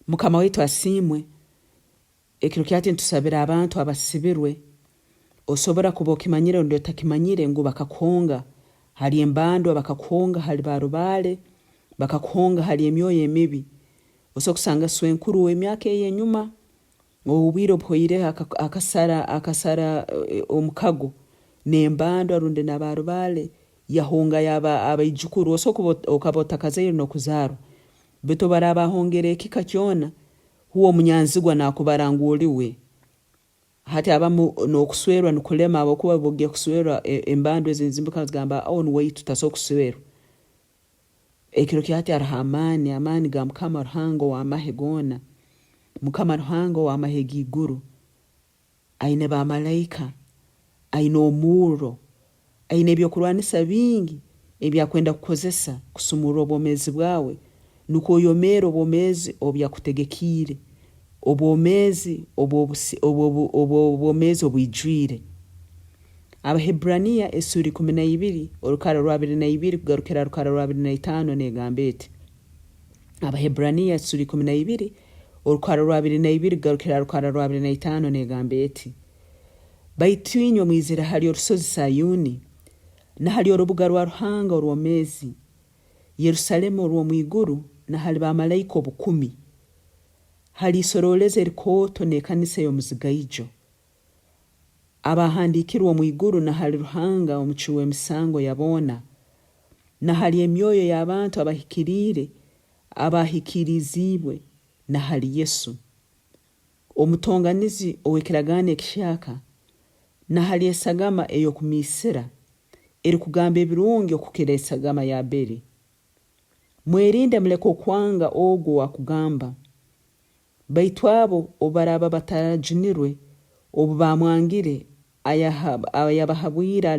Mukama waitu asiimwe. Ekiro kya hati nitusabira abantu abasibirwe. Osobora kuba okimanyire rundi otakimanyire ngu bakakuhonga hali embandwa, bakakuhonga hali ba rubaale, bakakuhonga hali emyoyo emibi. Osobora kusanga swenkuru ow'emyaka ey'enyuma ow'obwire obuhoireho akasara akasara omukago n'embandwa rundi na ba rubaale yahongayo abaijukuru. Osobora kuba okaba otakazairwe n'okuzaarwa, baitu obu araaba ahongere ekika kyona, Huwe omunyanzigwa nakubara ngu oli we. Hati abamu nokuswerwa nikulema habwokuba obu ogiya kuswerwa embandwa ezi nizimbuka nizigamba onu waitu tasobora kuswerwa. Ekiro kya hati haroho amaani, amaani ga Mukama Ruhanga owamahe goona, Mukama Ruhanga owamahe g'iguru. Aine bamalaika, aine omurro, aine eby'okurwanisa bingi ebi akwenda kukozesa kusumurra obwomeezi bwawe nukwo oyomeere obwomeezi obu yakutegekiire, obwomeezi obwomeezi obwijwire. Abaheburaniya esuura 12 orukara rw'abiri naibiri kugarukira ha rukara rw'abiri naitaano negamba eti, Abaheburaniya esura 12, orukara rw'abiri naibiri kugarukira ha rukara rw'abiri naitaano negamba eti, Baitu inywe mwizire hali orusozi Sayuni, na hali orubuga rwa Ruhanga orwomezi, Yerusalemu orw'omu iguru, na hali bamalaika obukumi, hali isorolezo erikooto n'ekanisa ey'omuzigaijo, abahandiikirwe omu iguru, na hali Ruhanga omucwi w'emisango ya boona, na hali emyoyo y'abantu abahikiriire abaahikiriziibwe, na hali Yesu, omutonganizi ow'ekiragaano ekihyaka, na hali esagama ey'okumiisira, erukugamba ebirungi okukira esagama y'Aberi. Mwerinde muleke okwanga ogu ow'akugamba. Baitu abo obu baraaba batarajunirwe obu baamwangire ayabahabwire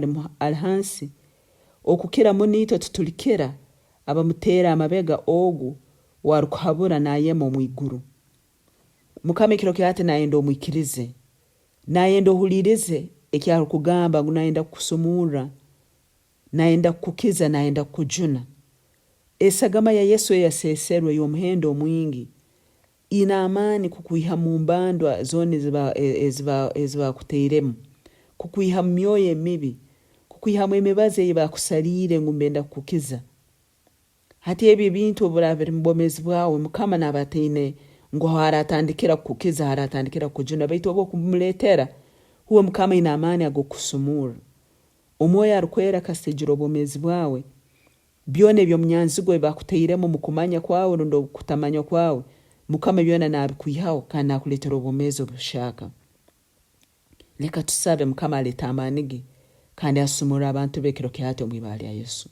ali hansi, okukira muno itwe titulikira abamuteera amabega ogu ow'arukuhabura naayema omu iguru. Mukama ekiro kya hati nayenda omwikirize. Nayenda ohuliirize eki arukugamba ngu nayenda kukusumurra, nayenda kukukiza, nayenda kukujuna. Esagama ya Yesu eyaseeserwe ey'omuhendo omwingi ine amaani kukwiha mu mbandwa zoona ezi baakutairemu, kukwiha mu myoyo emibi, kukwihamu emibazi ei baakusaliire ngu nibenda kukukiza. Hati ebi ebintu obu biraaba biri mu bwomeezi bwawe, Mukama naaba ataine ngu h'aratandikira kukukiza, h'aratandikira kukujuna, baitu obu okumuleetera, huwe Mukama aine amaani ag'okukusumurra. Omwoyo Arukwera kasita aijura obwomeezi bwawe, byona eby'omunyanzigwa ebi akutairemu omu kumanya kwawe rundi omu kutamanya kwawe, Mukama byona naabikwihaho kandi naakuleetera obwomeezi obuhyaka. Leka tusabe Mukama aleete amaani ge kandi asumurre abantu be ekiro kya hati omu ibara lya Yesu.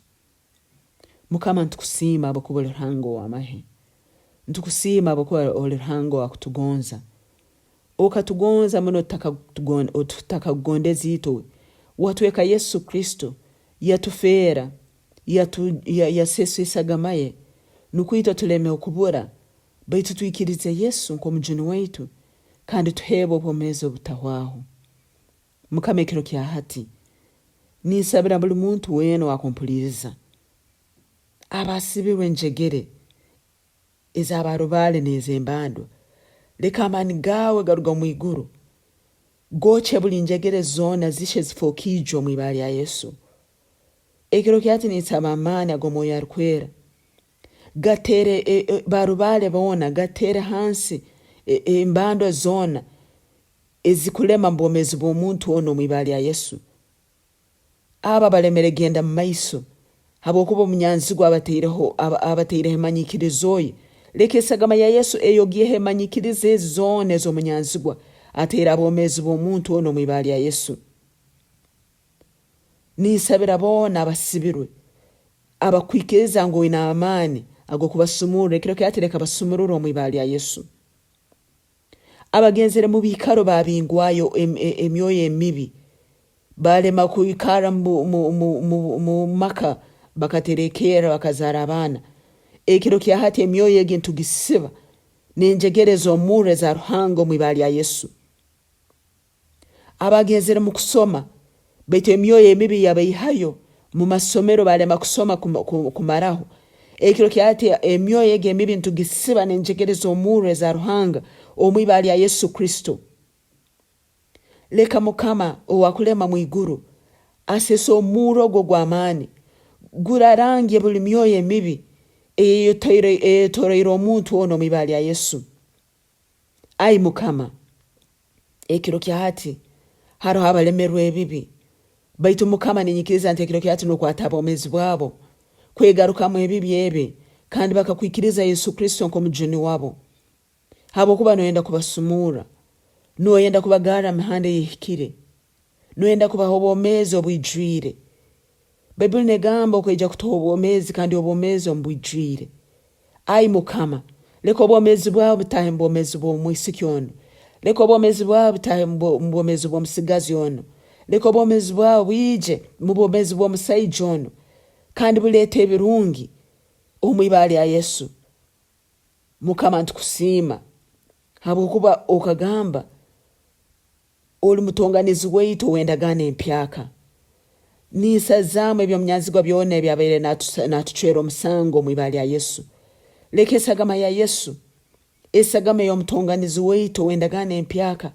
Mukama nitukusiima habwokuba oli Ruhanga ow'amahe. Nitukusiima habwokuba oli Ruhanga ow'akutugonza. Okatugonza muno tutakakugondeze itwe. Watweka Yesu Kristo, yatufeera, yaseesa esagama ye nukwo itwe tuleme okubura, baitu twikirize Yesu nk'omujuni waitu kandi tuheebwe obwomeezi obutahwaho. Mukama ekiro kya hati, ninsabira buli muntu weena ow'akumpuliiriza, abasibirwe enjegere eza barubaale n'ez'embandwa, leka amaani gaawe garuga omu iguru, gookye buli njegere zoona zihye zifooke iju omu ibara lya Yesu. Ekiro kya hati ninsaba amaani ag'Omwoyo Arukwera gateere barubaale boona, gateere hansi embandwa zoona ezikulema mu bwomeezi bw'omuntu onu omu ibara lya Yesu. Abo abalemere genda mu maiso habwokuba omunyanzigwa abataireho abataireho emanyikirizo ye. Leka esagama ya Yesu eyogyeho emanyikirizo ezi zoona ez'omunyanzigwa ataire abwomeezi bw'omuntu onu omu ibara lya Yesu. Ninsabira boona abasibirwe abakwikiriza ngu oine amaani ag'okubasumurra ekiro kya hati leka basumururwe omu ibara lya Yesu. Abagenzere mu biikaro baabingwayo emyoyo emibi, baalema kwikarra mu maka bakaterekerra bakazaara abaana. Ekiro kya hati emyoyo egi nitugisiba n'enjegere ez'omurro eza Ruhanga omu ibara lya Yesu. Abagenzere mu kusoma baitu emyoyo emibi yabaihayo mu masomero baalema kusoma kumaraho. Ekiro kya hati emyoyo egi emibi nitugisiba n'enjegere z'omurro eza Ruhanga omu ibara lya Yesu Kristo. Leka Mukama owakulema mwiguru asese omurro ogwo ogw'amaani gurarangye buli myoyo emibi eyeyetoroire omuntu onu omu ibara lya Yesu. Ai Mukama, ekiro kya hati haroho abalemerwe ebibi, baitu Mukama ninyikiriza nti ekiro kya hati nokwata abomezi bwabo kwegarukamu ebibi ebi kandi bakakwikiriza Yesu Kristo nk'omujuni wabo. Habwokuba noyenda kubasumurra, noyenda kubagarra mihanda eyehikire, noyenda kubaha obwomeezi obwijwire. Baibuli negamba okaija kutuha obwomeezi kandi obwomeezi omu bwijwire. Ai Mukama, leka obwomeezi bwawe butaahe mu bwomeezi bw'omwisiki onu. Leka obwomeezi bwawe butaahe mu bwomeezi bw'omusigazi onu. Leka obwomeezi bwawe bwije mu bwomeezi bw'omusaija onu kandi buleete ebirungi omu ibara lya Yesu. Mukama nitukusiima habwokuba okagamba oli mutonganizi waitu ow'endagaano empyaka. Ninsazaamu eby'omunyanzigwa byona ebi abaire natucwera omusango omu ibara lya Yesu. Leka esagama ya Yesu, esagama ey'omutonganizi waitu ow'endagaano empyaka,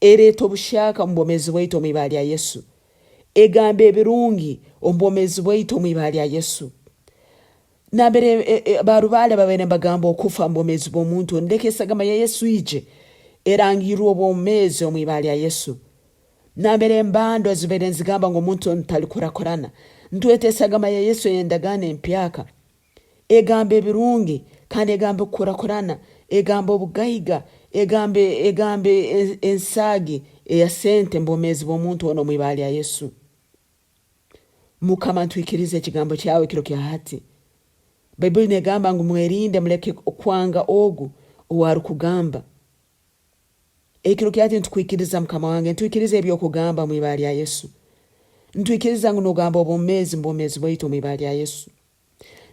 ereete obuhyaka omu bwomeezi bwaitu omu ibara lya Yesu. Egambe ebirungi omu bwomeezi bwaitu omu ibara lya Yesu. Nambere barubaale babaire nibagamba okufa omu bwomeezi bw'omuntu onu, leka esagama ya Yesu ije erangirre obwomeezi omu ibara lya Yesu. Nambere embandwa zibaire nizigamba ngu omuntu onu talikurakurana, ntweta esagama ya Yesu ey'endagaano empyaka egamba ebirungi kandi egamba okukurakurana, egamba obugaiga, egamba egamba ensaagi eya sente omu bwomeezi bw'omuntu onu omu ibara lya Yesu. Mukama ntwikirize ekigambo kyawe ekiro kya hati. Baibuli negamba ngu mwerinde muleke kwanga ogu owarukugamba. Ekiro kya hati ntukwikiriza Mukama wange, ntwikiriza ebyokugamba mu ibara lya Yesu. Ntwikiriza ngu nogamba obwomezi mu bwomezi bwaitu omu ibara lya Yesu.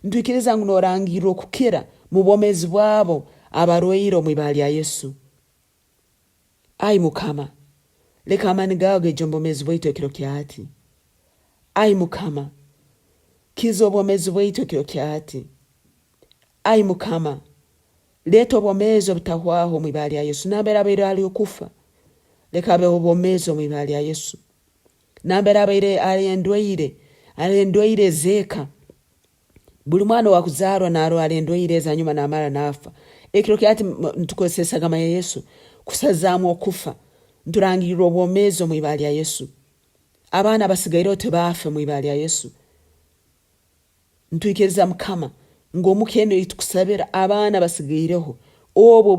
Ntwikiriza ngu norangirra okukira mu bwomezi bwabo abarwaire omu ibara lya Yesu. Ai Mukama, leka amaani gaawe gaije omu bwomeezi bwaitu ekiro kya hati. Ai Mukama, kiza obwomeezi bwaitu ekiro kya hati. Ai Mukama, leeta obwomeezi obutahwaho omu ibara lya Yesu. Nambere abaire ali okufa, leka habeho obwomeezi omu ibara lya Yesu. Nambere abaire ali endwaire, ali endwaire ez'eka, Buli mwana owakuzaarwa narwara endwaire ezi hanyuma namara nafa. Ekiro kya hati nitukozesa esagama ya Yesu kusazaamu okufa. Nturangirra obwomeezi omu ibara lya Yesu. Abaana abasigaireho tibaafe omu ibara lya Yesu. Ntwikiriza Mukama ngu omuka enu eyitukusabira abaana abasigaireho obu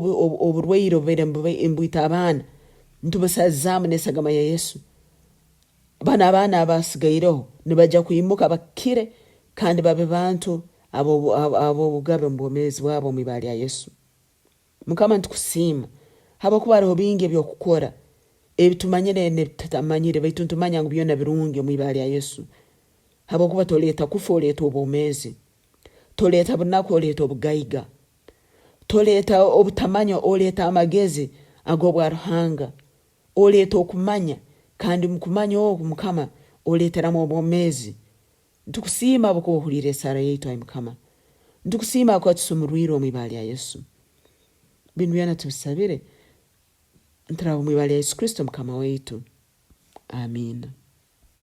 oburwaire obubaire nibwita abaana ntubusazaamu nesagama ya Yesu. Banu abaana abasigaireho nibaija kwimuka bakire kandi babe bantu ab'obugabe omu bwomeezi bwabo omu ibara lya Yesu. Mukama nitukusiima habwokuba haroho bingi eby'okukora ebitumanyire n'ebitutamanyire baitu nitumanya ngu byona birungi omu ibara lya Yesu habwokuba toleeta kufa oleeta obwomeezi, toleeta bunaku oleeta obugaiga, toleeta obutamanya oleeta amagezi ag'obwa Ruhanga. Oleeta okumanya, kandi omu kumanya oku, Mukama, oleeteramu obwomeezi. Nitukusiima habwokuba ohuliire esaara yaitu, ai Mukama. Nitukusiima habwokuba tusumurwirwe omu ibara lya Yesu. Binu byona tubisabire nturaba omu ibara lya Yesu Kristo Mukama waitu. Amiina.